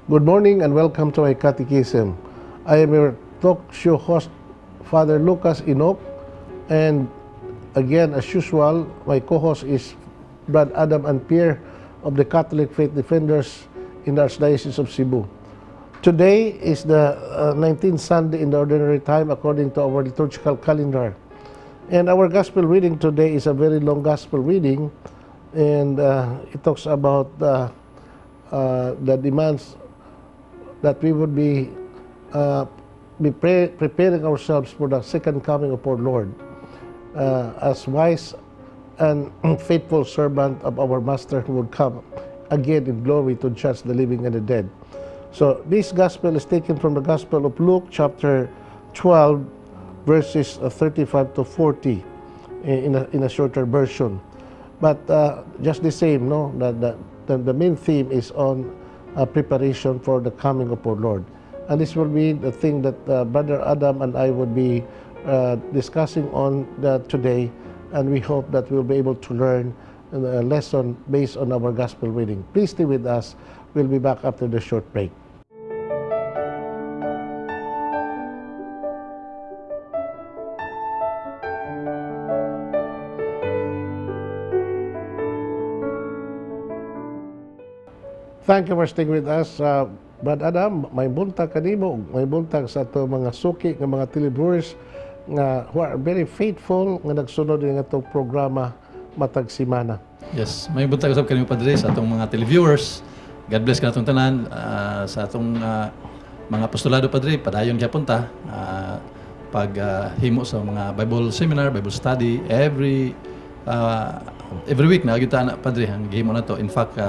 Good morning and welcome to my catechism. I am your talk show host, Father Lucas Enoch, and again, as usual, my co-host is Brad Adam and Pierre of the Catholic Faith Defenders in the Archdiocese of Cebu. Today is the 19th Sunday in the Ordinary Time according to our liturgical calendar. And our gospel reading today is a very long gospel reading, and it talks about the demands that we would be preparing ourselves for the second coming of our Lord as wise and faithful servant of our Master who would come again in glory to judge the living and the dead. So this gospel is taken from the Gospel of Luke, chapter 12, verses 35 to 40 in a shorter version. But just the same, no, the main theme is on preparation for the coming of our Lord. And this will be the thing that Brother Adam and I would be discussing on today. And we hope that we'll be able to learn a lesson based on our gospel reading. Please stay with us. We'll be back after the short break. Thank you for staying with us. Brad Adam, may buntag kanimo, may buntag sa ato mga suki nga mga televiewers nga who are very faithful nga nagsunod din atong programa matag simana. Yes, may buntag usab kanimo, Padre, sa atong mga televiewers. God bless kanatong tanan sa atong mga apostolado, Padre, padayon gyapon ta pag himo sa mga Bible seminar, Bible study every week na gyud ta na, Padre, ang gihimo nato. In fact,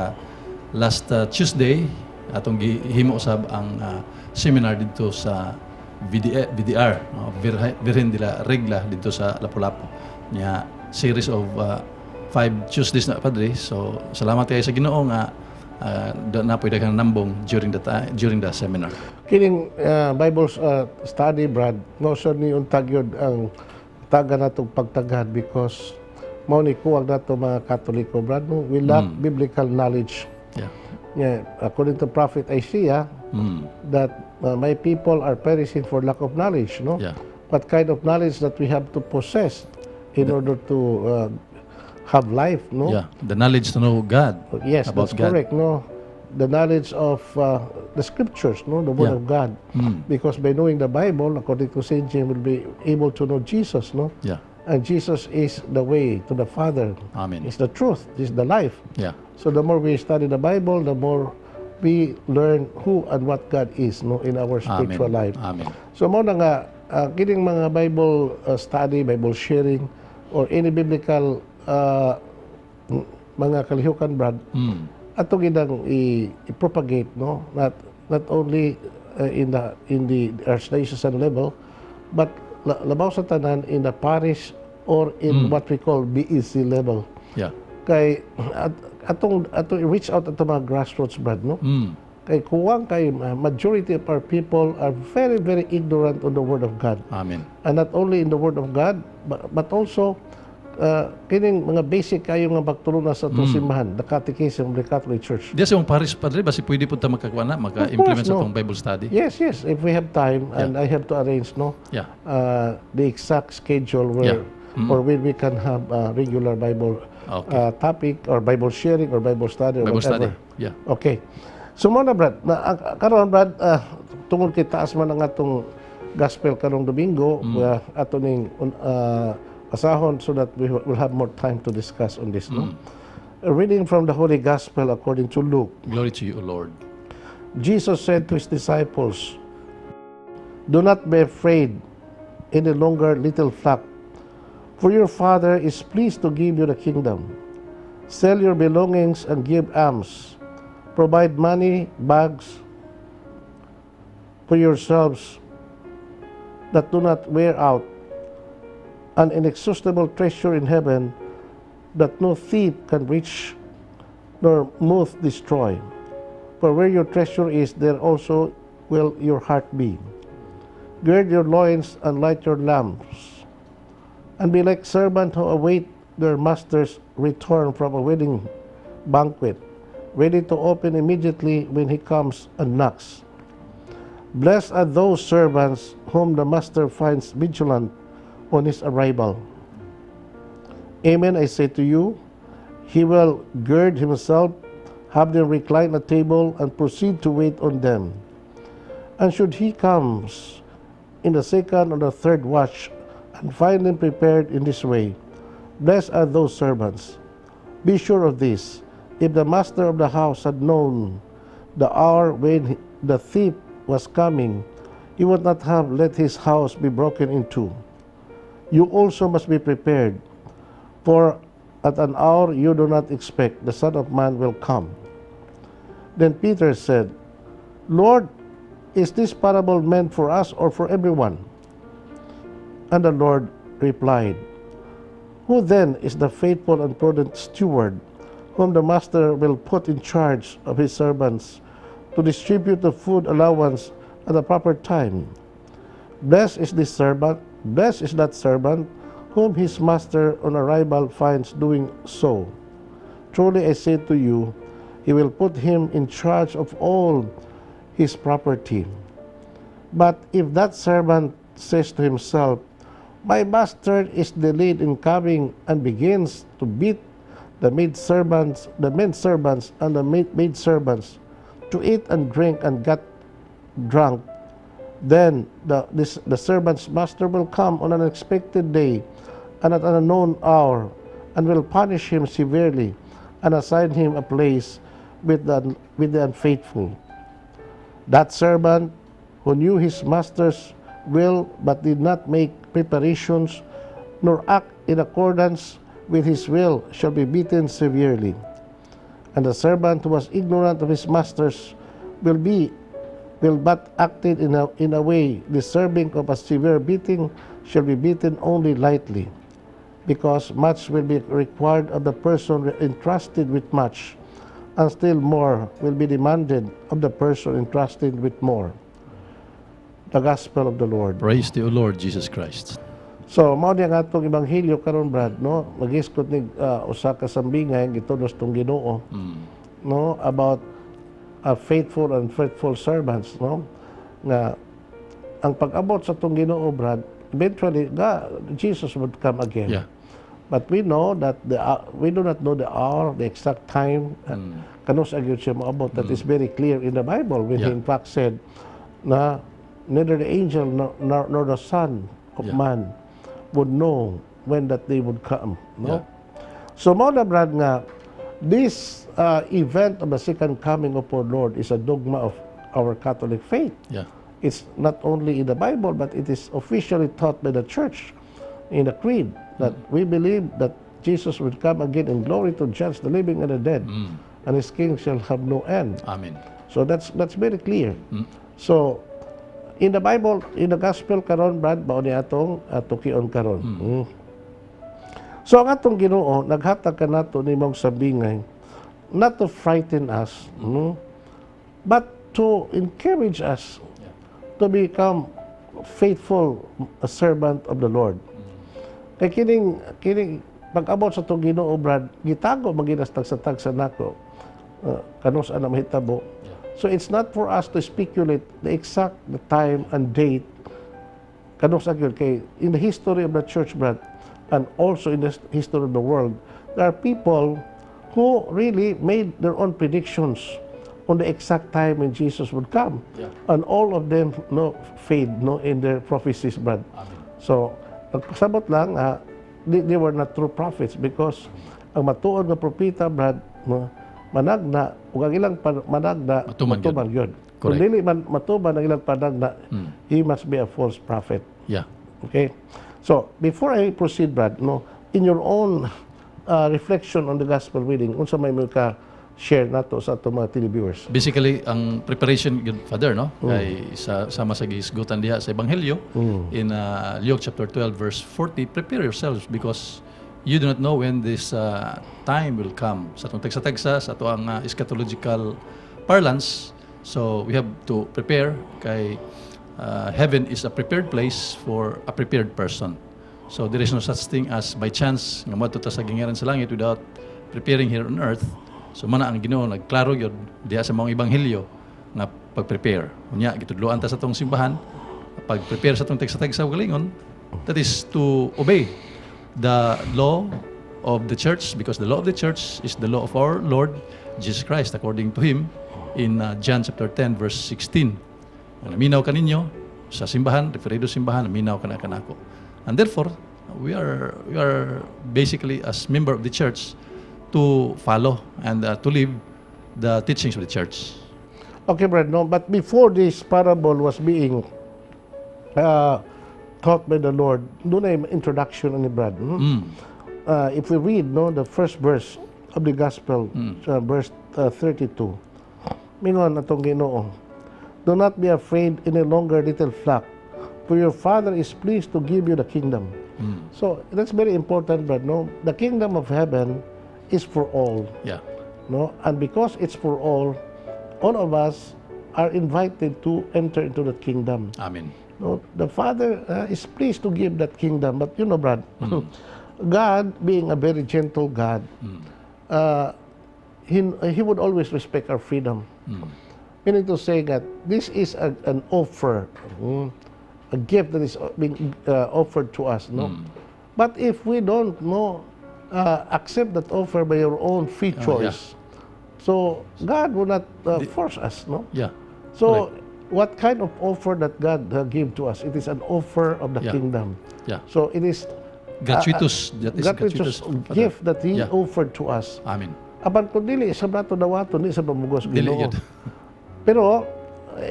last Tuesday atong gihimo usab ang seminar didto sa VDR, no? Virgen de la Regla didto sa Lapu-Lapu. Nya series of 5 Tuesdays na, Padre. So salamat kayo sa Ginoo nga na po'y daghang nambong during the seminar. Kining Bible study, Brad, no sad ni untag yun ang taga natong pagtagad because mao ni kuwang nato mga Katoliko, Brad, no? We lack biblical knowledge. Yeah, according to Prophet Isaiah, that my people are perishing for lack of knowledge, no? Yeah. What kind of knowledge that we have to possess in order to have life, no? Yeah, the knowledge to know God. Yes, about that's God. Correct, no? The knowledge of the scriptures, no? The Word of God. Because by knowing the Bible, according to St. James, we'll be able to know Jesus, no? Yeah. And Jesus is the way to the Father. Amen. He's the truth. He's the life. So the more we study the Bible, the more we learn who and what God is, no, in our spiritual Amen. Life. Amen. So mao na nga kining mga Bible study, Bible sharing or any biblical mga kalihukan, Brad, ato ginang i-propagate, no, not only in the archdiocesan level but labaw sa tanan in the parish or in what we call BEC level kay atong atong i-reach out ato mga grassroots, Brad, no, kay kuwang kay majority of our people are very, very ignorant on the Word of God Amen. And not only in the Word of God but also kining mga basic kayo nga pagtuluna sa atong simbahan, the Catechism of the Catholic Church. Diya sa imong parish, Padre, basi pwede pud ta makakuha na, maka-implement Course, sa no. atong Bible study. Yes, if we have time and I have to arrange, no, the exact schedule where or when we can have a regular Bible topic or Bible sharing or Bible study or Bible whatever. Study. Yeah. Okay. So mao na, Brad, na karon, Brad, tungod kay taas man ang atong gospel karong Domingo, ato ning basahon so that we will have more time to discuss on this, no? A reading from the Holy Gospel according to Luke. Glory to you, O Lord. Jesus said to his disciples, "Do not be afraid any longer, little flock, for your Father is pleased to give you the kingdom. Sell your belongings and give alms. Provide money bags for yourselves that do not wear out, an inexhaustible treasure in heaven that no thief can reach nor moth destroy. For where your treasure is, there also will your heart be. Gird your loins and light your lamps, and be like servants who await their master's return from a wedding banquet, ready to open immediately when he comes and knocks. Blessed are those servants whom the master finds vigilant on his arrival. Amen, I say to you, he will gird himself, have them recline at table, and proceed to wait on them. And should he comes in the second or the third watch and find them prepared in this way, blessed are those servants. Be sure of this: if the master of the house had known the hour when the thief was coming, he would not have let his house be broken into. You also must be prepared, for at an hour you do not expect, the Son of Man will come. Then Peter said, "Lord, is this parable meant for us or for everyone?" And the Lord replied, "Who then is the faithful and prudent steward whom the master will put in charge of his servants to distribute the food allowance at the proper time? Blessed is this servant, blessed is that servant whom his master on arrival finds doing so. Truly I say to you, he will put him in charge of all his property. But if that servant says to himself, 'My master is delayed in coming,' and begins to beat the men servants and the maid servants, to eat and drink and get drunk, then the servant's master will come on an unexpected day and at an unknown hour, and will punish him severely and assign him a place with the unfaithful. That servant who knew his master's will but did not make preparations nor act in accordance with his will shall be beaten severely. And the servant who was ignorant of his master's will but acted in a way deserving of a severe beating shall be beaten only lightly, because much will be required of the person entrusted with much, and still more will be demanded of the person entrusted with more." The Gospel of the Lord. Praise to you, Lord Jesus Christ. So, mao ni ang atong ebanghelyo karon, Brad, no? Magisgot ni usa ka sambingay gitunos tong Ginoo, no, about a faithful and unfaithful servants, no? Nga ang pag-abot sa atong Ginoo, Brad, eventually God, Jesus would come again. But we know that we do not know the hour, the exact time, kanus-a gyud siya moabot. That is very clear in the Bible when he in fact said na neither the angel nor the Son of Man would know when that day would come. No? Yeah. So mao na, Brad, nga this event of the second coming of our Lord is a dogma of our Catholic faith. It's not only in the Bible, but it is officially taught by the Church in the Creed that we believe that Jesus will come again in glory to judge the living and the dead, and his king shall have no end. Amen. So that's very clear. So in the Bible, in the Gospel karon, Brad, mao ni atong tukion karon. So ang atong Ginoo naghatag kanato ni maong sambingay not to frighten us, no, but to encourage us to become faithful a servant of the Lord. Kay kining pag-abot sa atong Ginoo, Brad, gitago man gyud tagsa-tagsa nako kanus-a na mahitabo. So it's not for us to speculate the exact the time and date kanus-a gyud, kay in the history of the church, Brad, and also in the history of the world, there are people who really made their own predictions on the exact time when Jesus would come. And all of them, no, failed, no, in their prophecies, Brad. Amen. So, nagpasabot lang, they were not true prophets because ang matuod nga propeta, Brad, no, managna, ug ang ilang managna, Matuman gyud. Matuman gyud. Kung dili man matuman ang ilang panagna, he must be a false prophet. Okay? So, before I proceed, Brad, no, in your own reflection on the gospel reading, unsa may mo ka share nato sa atong mga televiewers? Basically, ang preparation gyud, Father, no? Kay sa sama sa gihisgutan diha sa ebanghelyo in Luke chapter 12 verse 40, "Prepare yourselves because you do not know when this time will come." Sa atong tagsa-tagsa, sa atoang eschatological parlance, so we have to prepare kay heaven is a prepared place for a prepared person. So there is no such thing as by chance nga moadto ta sa gingharian sa langit without preparing here on earth. So mao na ang Ginoo nagklaro gyud diha sa maong ebanghelyo nga pag-prepare. Unya gitudloan ta sa atong simbahan pag-prepare sa atong tagsa-tagsa kaugalingon, that is to obey the law of the church, because the law of the church is the law of our Lord Jesus Christ according to him in John chapter 10 verse 16. Kung naminaw ka ninyo sa simbahan, referido simbahan, naminaw ka na kanako. And therefore, we are basically, as member of the church, to follow and to live the teachings of the church. Okay, Brad, no? But before this parable was being taught by the Lord, duna introduction ni Brad. If we read, no, the first verse of the gospel, verse 32, mingon atong Ginoo, "Do not be afraid any longer, little flock, for your Father is pleased to give you the kingdom." So that's very important, Brad. No, the kingdom of heaven is for all. No, and because it's for all of us are invited to enter into the kingdom. Amen. No, the Father is pleased to give that kingdom. But you know, Brad, God being a very gentle God, he would always respect our freedom. Meaning to say that this is an offer, a gift that is being offered to us. No, but if we don't know, accept that offer by your own free choice, so God will not force us. No. So, what kind of offer that God give to us? It is an offer of the kingdom. So it is Gratuitous. That is gratuitous gratuitous, Father. Gift that He offered to us. Amen. Apan kung dili sa nato dawaton, di sa pamugos Dili Ginoo. Gyud. Pero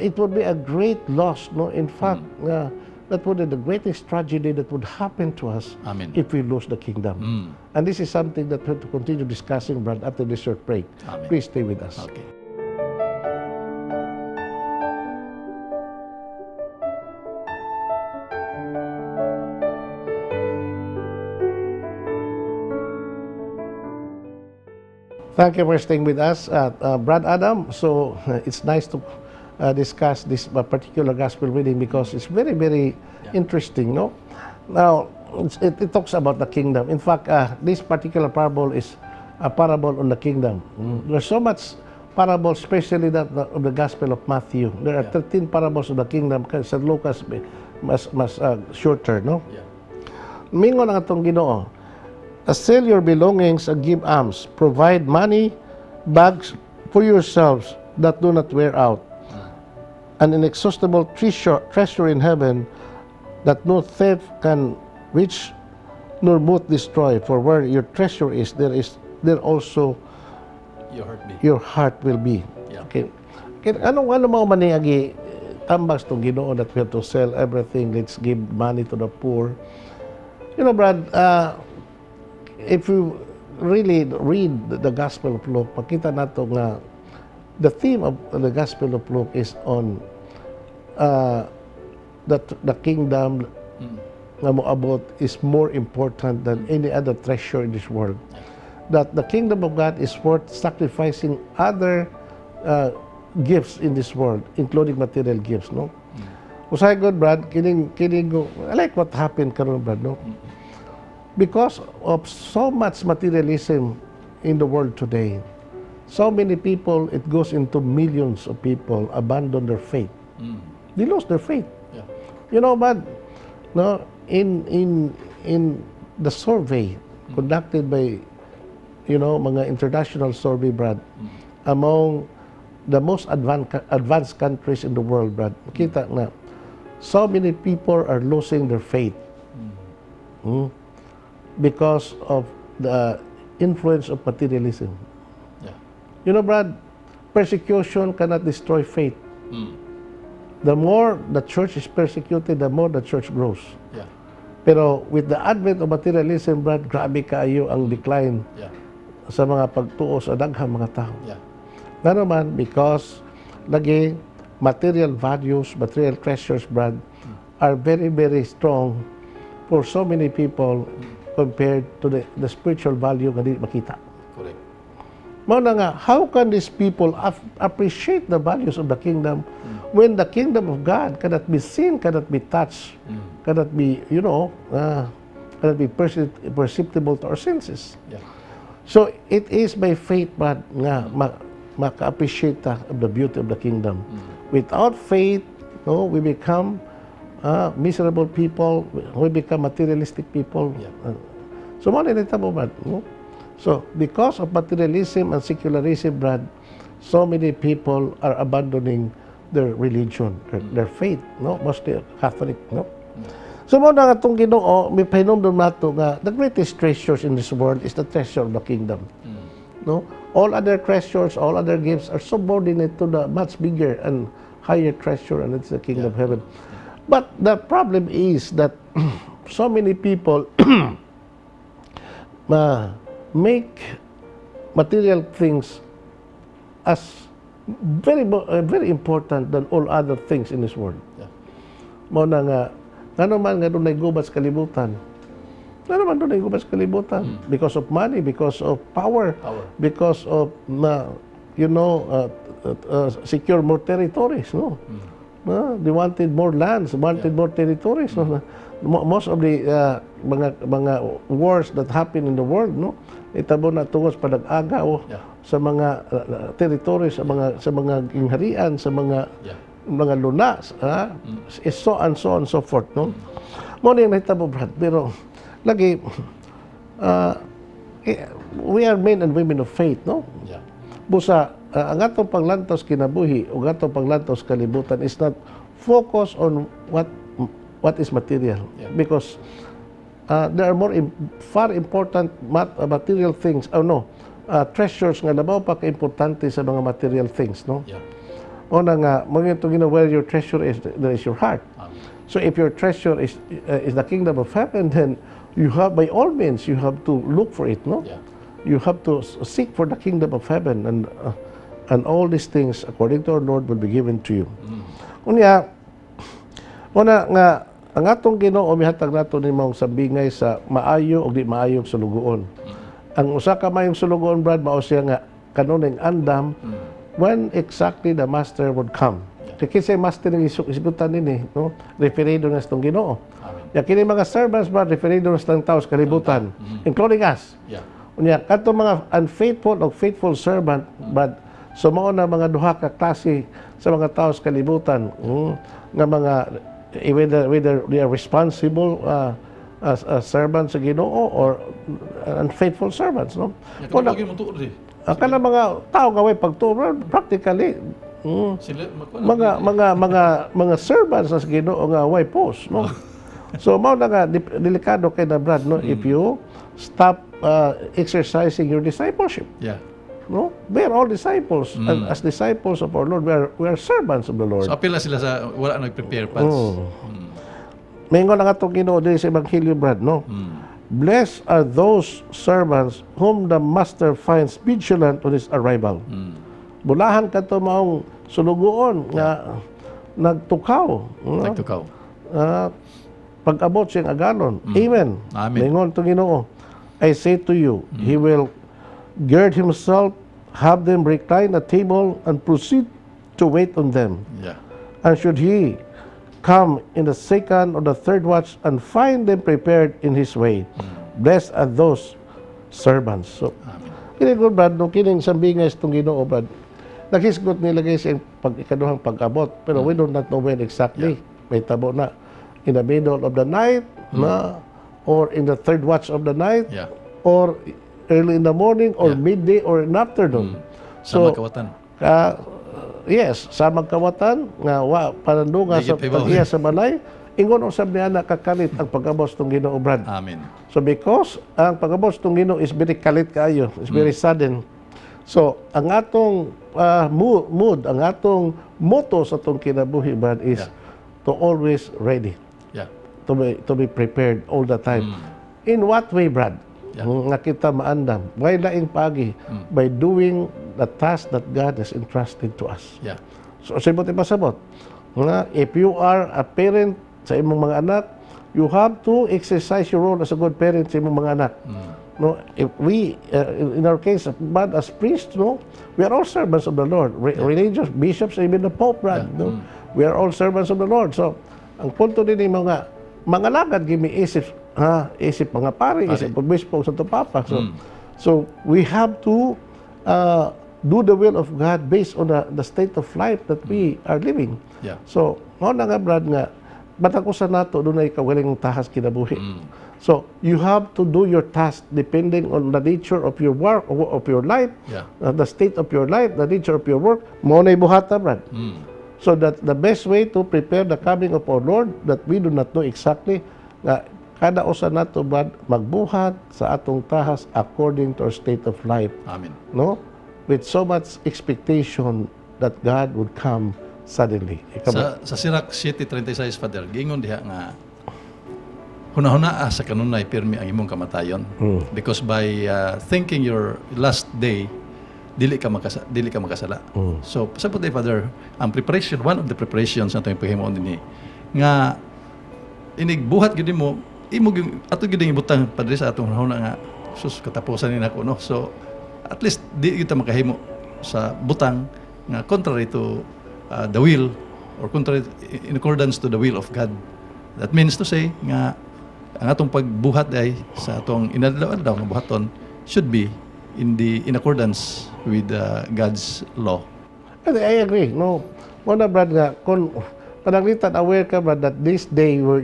it would be a great loss, no? In fact, that would be the greatest tragedy that would happen to us Amen. If we lose the kingdom. And this is something that we have to continue discussing, Brad, after this short break. Amen. Please stay with us. Okay. Thank you for staying with us, Brad Adam. So it's nice to discuss this particular gospel reading because it's very, very interesting. No, now it talks about the kingdom. In fact, this particular parable is a parable on the kingdom. There's so much parables, especially that of the Gospel of Matthew. There are 13 parables of the kingdom. Sa Lucas, mas shorter, no? Yeah. Mingon ang atong Ginoo, "Sell your belongings and give alms. Provide money bags for yourselves that do not wear out, an inexhaustible treasure in heaven that no thief can reach nor moth destroy. For where your treasure is, there also Your heart be. Your heart will be." Okay. Okay. Anong ano mao man ni agi tambag tong Ginoo that we have to sell everything, let's give money to the poor? Brad, if you really read the Gospel of Luke, makita nato nga the theme of the Gospel of Luke is on that the kingdom nga moabot is more important than any other treasure in this world. That the kingdom of God is worth sacrificing other gifts in this world, including material gifts, no? Usahay gud, Brad, kining I like what happened karon, Brad, no? Because of so much materialism in the world today, so many people, it goes into millions of people, abandon their faith. They lose their faith. But no, in the survey conducted by mga international survey, Brad, among the most advanced countries in the world, Brad, kita na so many people are losing their faith because of the influence of materialism. Brad, persecution cannot destroy faith. The more the church is persecuted, the more the church grows. Pero with the advent of materialism, Brad, grabe kaayo ang decline sa mga pagtuo sa daghang mga tao. Nga naman, because lagi material values, material treasures, Brad, are very, very strong for so many people compared to the spiritual value nga di makita. Correct. Mao na nga, how can these people appreciate the values of the kingdom when the kingdom of God cannot be seen, cannot be touched, cannot be perceptible to our senses? Yeah. So it is by faith, Brad, nga maka-appreciate ta of the beauty of the kingdom. Without faith, no, we become miserable people, we become materialistic people. So mao ni mo, Brad, no? So because of materialism and secularism, Brad, so many people are abandoning their religion, their faith, no? Mostly Catholic, no? So mao na nga atong Ginoo mipahinumdom nato nga the greatest treasures in this world is the treasure of the kingdom. No? All other treasures, all other gifts are subordinate to the much bigger and higher treasure, and it's the kingdom of heaven. But the problem is that so many people ma make material things as very important than all other things in this world. Mao na nga ngano man nga dunay gubat sa kalibutan? Ngano man dunay gubat sa kalibutan? Because of money, because of power, Power. Because of na secure more territories, no? They wanted more lands, wanted more territories, no? Most of the mga wars that happen in the world, no? Itabo na tungod sa panag-agaw sa mga territories, sa mga gingharian, sa mga mga luna, is so and so and so forth, no? Mao ni ang nahitabo, Brad, pero lagi we are men and women of faith, no? Yeah. Busa ang atong panglantaw sa kinabuhi o atong panglantaw sa kalibutan is not focus on what is material because there are more far important material things, oh no, treasures nga labaw pa ka-importante sa mga material things, no? Yeah. O na nga, mga ito gina, where your treasure is, there is your heart. Amen. So if your treasure is the kingdom of heaven, then you have, by all means, you have to look for it, no? Yeah. You have to seek for the kingdom of heaven, and all these things, according to our Lord, will be given to you. Unya, una nga, ang atong Ginoo mihatag nato ni maong sambingay sa maayo o di maayong sulugoon. Ang usa ka maayong sulugoon, Brad, mao siya nga kanunay andam when exactly the master would come. Kay kinsay master ng isgutan nini, no? Referido na sa atong Ginoo. Amen. Ya kini mga servants, Brad, referido na sa tao sa kalibutan, including us. Unya kadto mga unfaithful o faithful servant, but so mao na mga duha ka klase sa mga tao sa kalibutan, nga mga whether they are responsible as servants sa Ginoo or unfaithful servants, no? Ya, Wala, kung mo tuod eh. ang kanang mga tao nga way pagtuo, practically, Sila makuha mga servants sa Ginoo nga way post, no? So mao na nga delikado kay na, Brad, no, if you stop exercising your discipleship, no? We are all disciples, and as disciples of our Lord, we are servants of the Lord. So apil na sila sa wala nag-prepare pads. Maingon ang atong Ginoo diri sa Ebanghelyo, Brad, no? Blessed are those servants whom the master finds vigilant on his arrival. Bulahan kadto maong sulugoon nga nagtukaw, no? Nagtukaw. Pag-abot siyang agalon. Amen. Amen. Maingon atong Ginoo, I say to you, he will gird himself, have them recline at table, and proceed to wait on them. And should he come in the second or the third watch and find them prepared in his way, blessed are those servants. So, Amen. Kini ko, Brad, no, kining sambingay sa itong Ginoo, Brad, naghisgot nila guys ang pag ikaduhang pag-abot. Pero we do not know when exactly. May tabo na in the middle of the night, na, or in the third watch of the night, or early in the morning, or midday, or in afternoon. Sa So, kawatan. Ka, yes, sa magkawatan nga wa panandunga sa Di gyud pahibaw. pag-iya sa balay, ingon usab niya na kakalit ang pag-abot tong Ginoo, Brad. Amen. So because ang pag-abot tong Ginoo is very kalit kaayo, is very sudden. So ang atong mood, ang atong motto sa atong kinabuhi, Brad, is to always ready, to be prepared all the time. In what way, Brad? Yeah. Nga kita maandam. Way laing pagi by doing the task that God has entrusted to us. So sibot ipasabot nga if you are a parent sa imong mga anak, you have to exercise your role as a good parent sa imong mga anak. No, if we in our case, but as priests, no, we are all servants of the Lord. Religious bishops, even the Pope, Brad, no, we are all servants of the Lord. So, ang punto din ni mga alagad gimi isip ha, isip mga pari, isip obispo, Santo Papa. So, So we have to do the will of God based on the state of life that we are living. So, mao na nga, Brad, nga matag usa nato dunay kaugalingong tahas kinabuhi. So, you have to do your task depending on the nature of your work, of your life, the state of your life, the nature of your work. Mao na buhata, Brad. So that the best way to prepare the coming of our Lord that we do not know exactly, nga kada usa nato, Brad, magbuhat sa atong tahas according to our state of life, Amen. No? With so much expectation that God would come suddenly. Ikaw ba? Sa Sirach 7:36, Father, giingon diha nga hunahunaa sa kanunay pirmi ang imong kamatayon. Because by thinking your last day, dili ka makasala. So sa day, Father, ang preparation, one of the preparations na atong paghimon dinhi nga inig buhat gyud mo imo gyud ato gyud ibutang, Padre, sa atong hunahuna nga sus, katapusan ni nako, no? So at least di gyud ta makahimo sa butang nga contrary to the will or contrary in accordance to the will of God. That means to say nga ang atong pagbuhat ay sa atong inadlaw-adlaw nga buhaton should be in accordance with God's law. And I agree. No, mao na, Brad, nga kung pananglitan aware ka, Brad, that this day will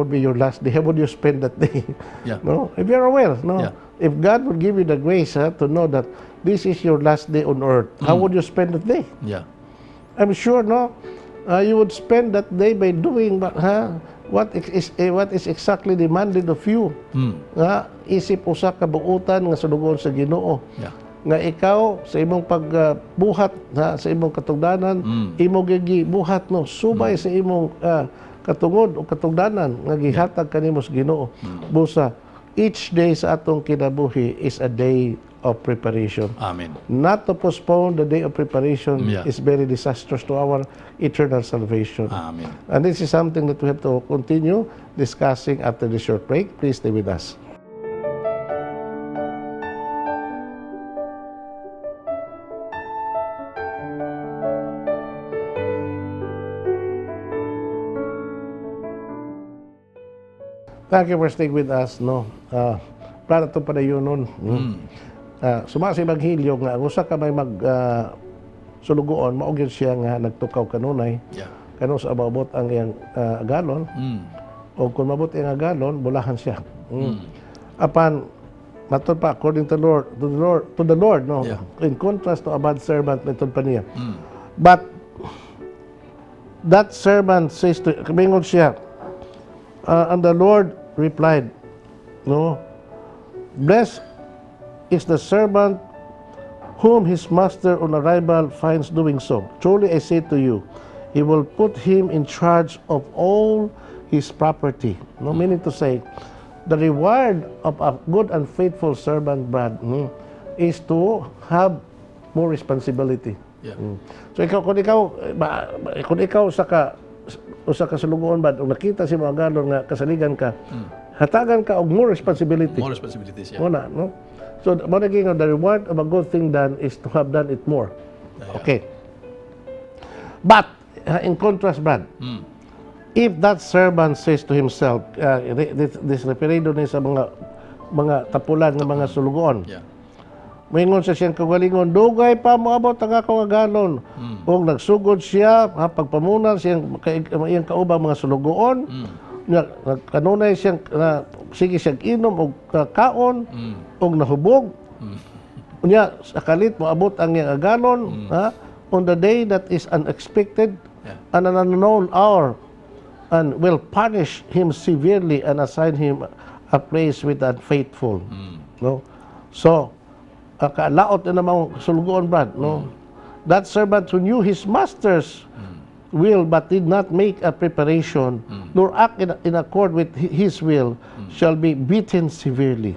be your last day, how would you spend that day? Yeah. No? If you're aware, no? Yeah. If God would give you the grace, ha, to know that this is your last day on earth, how would you spend that day? Yeah. I'm sure, no? You would spend that day by doing, ha, what is exactly demanded of you. Nga isip usa ka buutan nga sulugoon sa Ginoo. Nga ikaw sa imong pagbuhat, ha, sa imong katugdanan, imo gibuhat, no, subay sa imong katungod o katugdanan nga gihatag kanimo sa Ginoo. Busa each day sa atong kinabuhi is a day of preparation. Amen. Not to postpone the day of preparation is very disastrous to our eternal salvation. Amen. And this is something that we have to continue discussing after this short break. Please stay with us. Thank you for staying with us. No, para ito padayonon. Suma sa Ebanghelyo nga ang usa ka may mag sulugoon mao gyud siya nga nagtukaw kanunay kanus abot ang iyang galon o kung mabot iyang galon, bulahan siya. Apan matud pa according to the Lord, no, in contrast to a bad servant, matud pa niya, but that servant says to, mingon siya, and the Lord replied, no, "Blessed is the servant whom his master on arrival finds doing so. Truly I say to you, he will put him in charge of all his property." No, meaning to say, the reward of a good and faithful servant, Brad, is to have more responsibility. So ikaw, kung ikaw, eh, ba, kung ikaw usa ka sulugoon ba, kung nakita si mga galon nga kasaligan ka, hatagan ka og more responsibility. More responsibilities, yeah. Mao na, no? So, mao na gyud nga the reward of a good thing done is to have done it more. Okay. But, in contrast, Brad, if that servant says to himself, this referido ni sa mga tapulan ng mga sulugoon. Moingon sa siyang kagalingon, "Dugay pa moabot ang akong agalon." Ug nagsugod siya, ha, pagpamunan siyang iyang kaubang mga sulugoon. Nya, kanunay siyang na, sige siyang inom og kaon ug nahubog. Unya sa kalit moabot ang iyang agalon, ha, on the day that is unexpected and an unknown hour, and will punish him severely and assign him a place with the unfaithful. No? So, kalaot na namang sulugoon, Brad, no? That servant who knew his master's will but did not make a preparation nor act in accord with his will shall be beaten severely.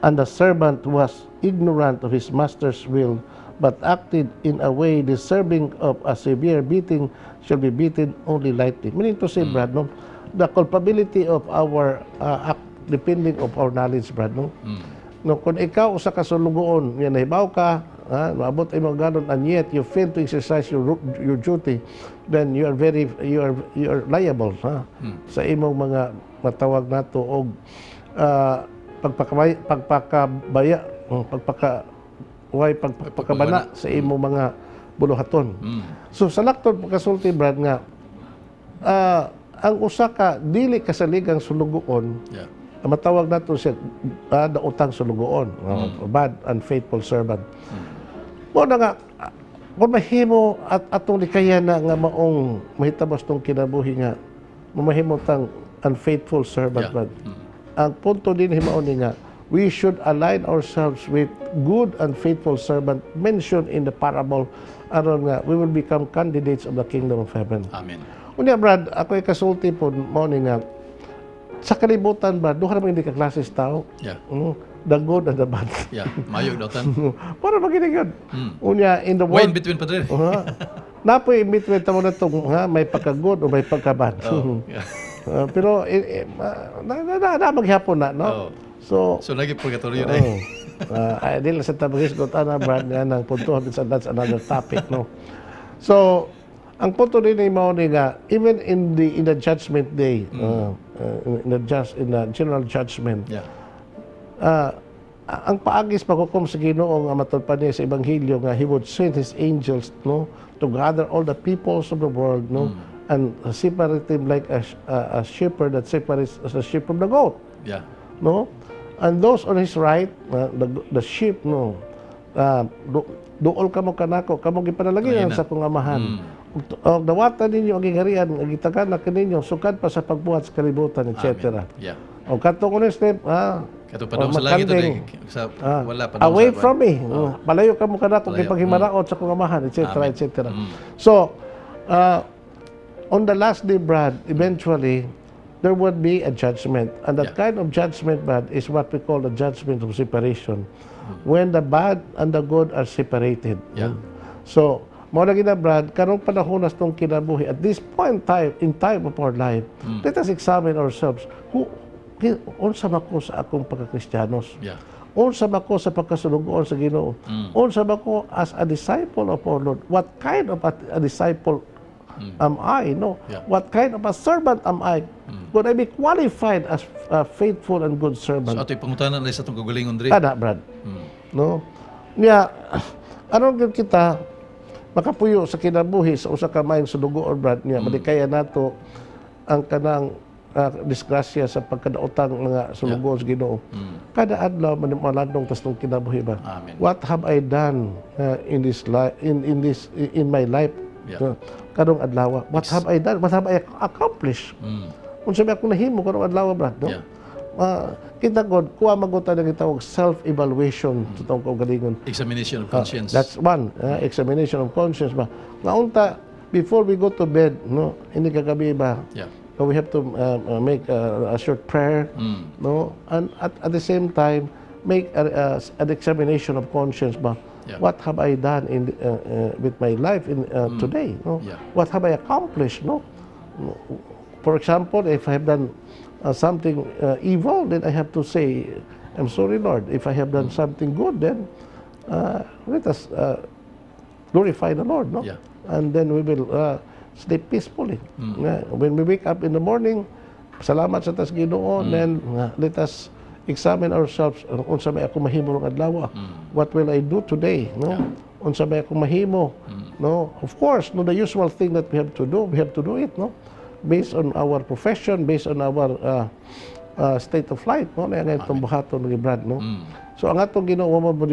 And the servant was ignorant of his master's will but acted in a way deserving of a severe beating shall be beaten only lightly. Meaning to say, Brad, no, the culpability of our act depending of our knowledge, Brad, no? No, kung ikaw usa ka sulugoon, nga nahibaw ka, ha, maabot imong galon and yet you fail to exercise your duty, then you are liable, ha, sa imong mga matawag nato og pagpakabay, pagpakabaya, pagpaka way pagpakabana sa imo mga buluhaton. So sa laktod pagkasulti, Brad, nga ang usa ka dili kasaligang sulugoon, ang matawag nato siya daotang sulugoon, bad unfaithful servant. Mao na nga kung mahimo at atong likayan na nga maong mahitabo sa tong kinabuhi nga mamahimo tang unfaithful servant, Brad. Ang punto din mao ni nga we should align ourselves with good and faithful servant mentioned in the parable aron nga we will become candidates of the kingdom of heaven. Amen. Unya, Brad, ako kasulti po mao ni nga sa kalibutan ba duha ra man hindi ka klases tao. The good and the bad. Yeah. Mayo daotan. Para maginig yun. Unya in the Way in world between, Padre. Napoy in between tamo na itong, ha, may pagka-good o may pagka-bad. Oh, yeah. Pero na maghapon na, no? Oh. So, So lagi purgatorio na. Oh. Ay, di lang sa tabagis ko ana, Brad, nga nang punto, that's another topic, no? So, ang punto din ay mao ni nga even in the judgment day, in the general judgment, ang paagi sa paghukom sa Ginoo nga matud pa niya sa ebanghelyo nga he would send his angels, no, to gather all the peoples of the world, no, and separate them like a shepherd that separates the sheep from the goat, no? And those on his right, the sheep, no, duol kamo kanako, kamo gipanalangin sa akong Amahan. Ug dawatan ninyo ang gingharian nga gitagan na kaninyo sukad pa sa pagbuhat sa kalibutan, etc. O katong unang step, Kato pa daw o sa langit magkanding, sa wala pa daw away sa from me. Palayo kamo kanako Palayo. kay paghimaraot sa akong Amahan, etc., etc. So, on the last day, Brad, eventually, there would be a judgment. And that kind of judgment, Brad, is what we call the judgment of separation. When the bad and the good are separated. So, mao lagi na, Brad, karong panahon na itong kinabuhi, at this point in time of our life, let us examine ourselves. Unsa ba ko sa akong pagkakristiyanos? Unsa ba ko sa pagkasulugoon sa Ginoo? Unsa ba ko as a disciple of our Lord? What kind of a disciple am I? No. What kind of a servant am I? Could I be qualified as a faithful and good servant? So ato ipangutana na sa atong kagalingon diri. Kana, Brad. No? Niya, aron gyud kita makapuyo sa kinabuhi sa usa ka maayong sulugoon, Brad, niya, malikaya nato ang kanang disgrasya sa pagkadaotang mga sulugoon sa Ginoo. Kada adlaw man malandong tas tong kinabuhi ba? Amen. What have I done in this life in this in my life? Karong adlaw. What have I done? What have I accomplished? Unsa may akong nahimo karong adlaw, Brad, no? Yeah. Kita god kuha magod ta gitawag self-evaluation sa atong kaugalingon. Examination of conscience. That's one, examination of conscience ba. Nga unta before we go to bed, no, hindi kagabi ba? We have to make a short prayer, no, and at the same time make an examination of conscience ba. What have I done in with my life in today, no? Yeah. What have I accomplished, no? For example, if I have done something evil, then I have to say, "I'm sorry, Lord." If I have done something good, then let us glorify the Lord, no? Yeah. And then we will sleep peacefully. Nga, when we wake up in the morning, salamat sa tas Ginoo, then let us examine ourselves. Unsa may ako mahimo rong adlaw? What will I do today, no? Unsa may ako mahimo, no? Of course, no, the usual thing that we have to do, we have to do it, no? Based on our profession, based on our state of life, no? Na nga itong buhaton ni Brad, no? So ang atong Ginoo mo mo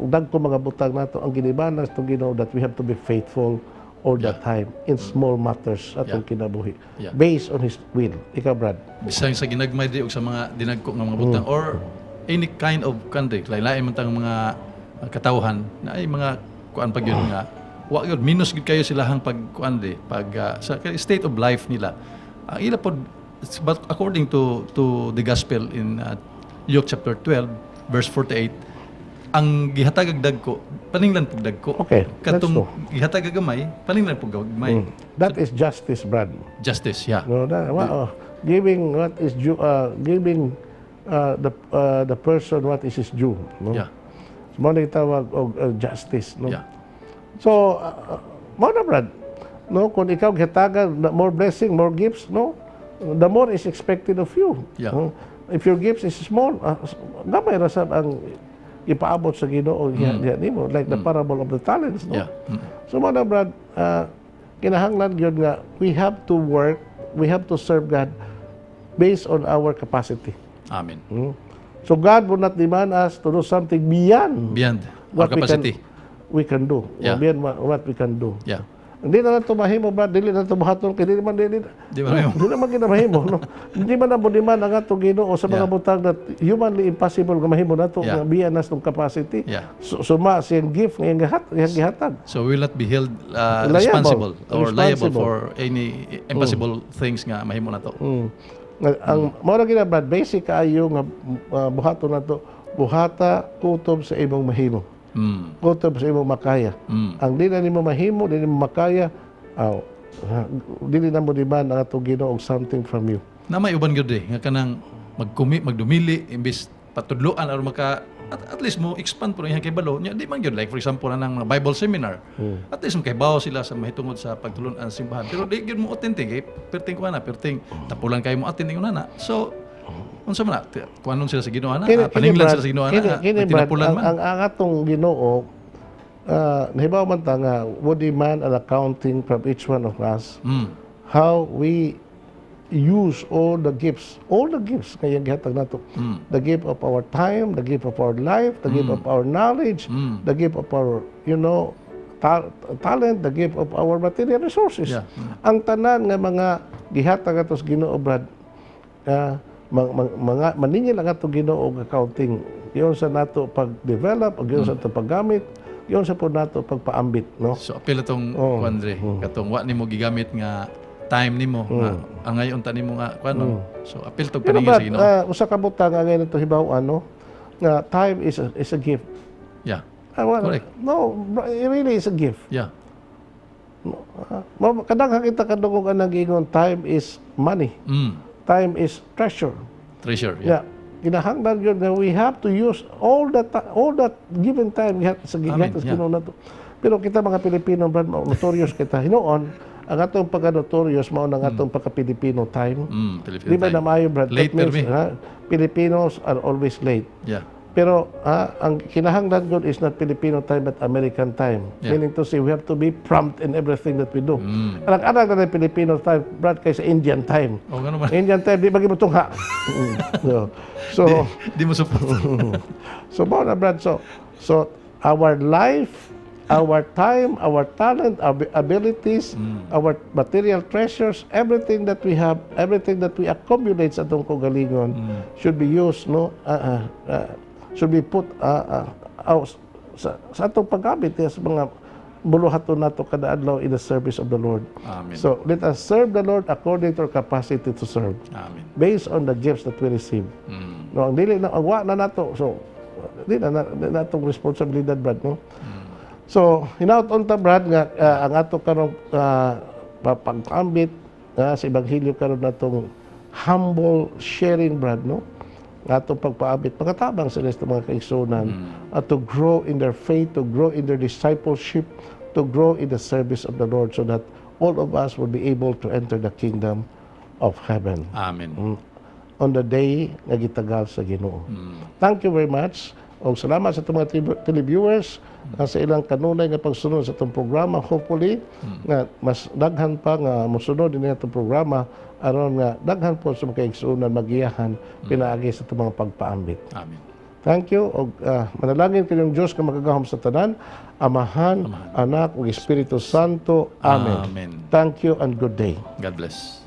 dagko mga butang nato ang ginibana sa atong Ginoo that we have to be faithful all the time in small matters atong kinabuhi based on his will. Ikaw, Brad. Bisan sa ginagmay di og sa mga dinagko nga mga butang or any kind of country, lain man tang mga katawhan na ay mga kuan pag yun nga wa gyud minus gyud kayo silahang pag kuan di pag sa state of life nila ang ila pod. But according to the gospel in Luke chapter 12 verse 48, ang gihatag og dagko paninglan pug dagko. Okay, that's Katong true. gihatag og gamay paninglan pug gamay. That is justice, Brad. Justice, yeah. No, that, well, giving what is due, giving the person what is his due, no? Yeah. So, mao na gitawag og justice, no? Yeah. So, mao na, Brad. No, kung ikaw gihatagan na more blessing, more gifts, no? The more is expected of you. Yeah. No? If your gifts is small, gamay ra sab ang ipaabot sa Ginoo diha nimo, like the parable of the talents, no? Yeah. So mao na, Brad, kinahanglan gyud nga we have to work, we have to serve God based on our capacity. Amen. So God would not demand us to do something beyond Beyond our what we can capacity. We can do. Or beyond what we can do. Hindi na nato mahimo, Brad, dili na nato buhaton kay dili man dili Di ba mahimo? Dili man gina mahimo, no? Hindi man na demand ang atong Ginoo sa mga butang that humanly impossible nga mahimo nato nga beyond atong capacity. So, suma siyang gift nga iyang gihatag. So we will not be held Liable. responsible or liable Responsible. for any impossible things nga mahimo nato. Ang mao ra gina, Brad, basic kaayo nga buhaton nato, buhata kutob sa imong mahimo. Kutob sa imong makaya. Ang di na nimo mahimo, di nimo makaya, aw, dili na mo demand ang atong Ginoo og something from you. Na may uban gyud eh nga kanang magkumi magdumili imbis patudloan aron maka at least mo expand po iyang kibalo nya di man gyud, like for example anang mga Bible seminar, at least makaibaw sila sa mahitungod sa pagtulon-an sa simbahan, pero di gyud mo authentic eh, perting kuan na perting tapulan kayo mo attend ingon na. So unsa man na kuanon sila sa Ginoo na, paninglan Brad, sila sa Ginoo na, kini, may Brad, tinapulan ang, man. ang atong Ginoo, nahibaw man ta nga would demand an accounting from each one of us how we use all the gifts nga iyang gihatag nato. The gift of our time, the gift of our life, the gift of our knowledge, the gift of our, talent, the gift of our material resources. Ang tanan nga mga gihatag ato sa Ginoo, Brad, mga maningil ang atong Ginoo og accounting. Giunsa nato pag-develop, giunsa nato paggamit, giunsa po nato pagpaambit, no? So apil atong Oh. kuan dre, katong wa nimo gigamit nga time nimo nga angay unta nimo nga kuan, no? So apil tog Pero paningil Brad, sa Ginoo. Usa ka butang ang ngayon ito hibaw ano, nga time is a gift. Well, Correct. no, bro, it really is a gift. Kadaghan kita kadungog ang giingon, "Time is money." Time is treasure. Treasure. Yeah. Yeah. Kinahanglan yun nga we have to use all that given time gihat sa Amen, gihat sa yeah. Ginoo nato. Pero kita mga Pilipino, Brad, notorious kita. Hinuon, ang atong pagka-notorious mao nang atong pagka-Pilipino time. Pilipino Di ba time. na maayo, Brad? Late That means, permi. Filipinos are always late. Pero ang kinahanglan gud is not Filipino time but American time. Meaning to say, we have to be prompt in everything that we do. Anak-anak na ng Filipino time, Brad, kaysa Indian time. Oh, ganun man. Indian time, di ba gimutungha? So, Di mo support. So mao na, Brad. So our life, our time, our talent, our abilities, our material treasures, everything that we have, everything that we accumulate sa atong kaugalingon should be used, no? Should be put sa atong paggamit sa mga buluhaton nato kada adlaw in the service of the Lord. Amen. So let us serve the Lord according to our capacity to serve Amen. based on the gifts that we receive. No, ang dili na ang wa na nato. So di na natong responsibilidad, Brad, no? So, hinaut unta, Brad, nga ang ato karong pag-ambit sa ebanghelyo karon natong humble sharing, Brad, no? Ang atong pagpaambit pagkatabang sa sa mga kaigsunan at to grow in their faith, to grow in their discipleship, to grow in the service of the Lord so that all of us will be able to enter the kingdom of heaven Amen. On the day nga gitagal sa Ginoo. Thank you very much. Og salamat sa atong mga televiewers sa ilang kanunay nga pagsunod sa atong programa. Hopefully nga mas daghan pa nga mosunod din atong programa aron nga daghan po sa mga kaigsuonan magiyahan pinaagi sa atong mga pagpaambit. Amen. Thank you. Og manalangin kanyong Diyos nga makagahom sa tanan, Amahan, Anak ug Espiritu Santo. Amen. Amen. Thank you and good day. God bless.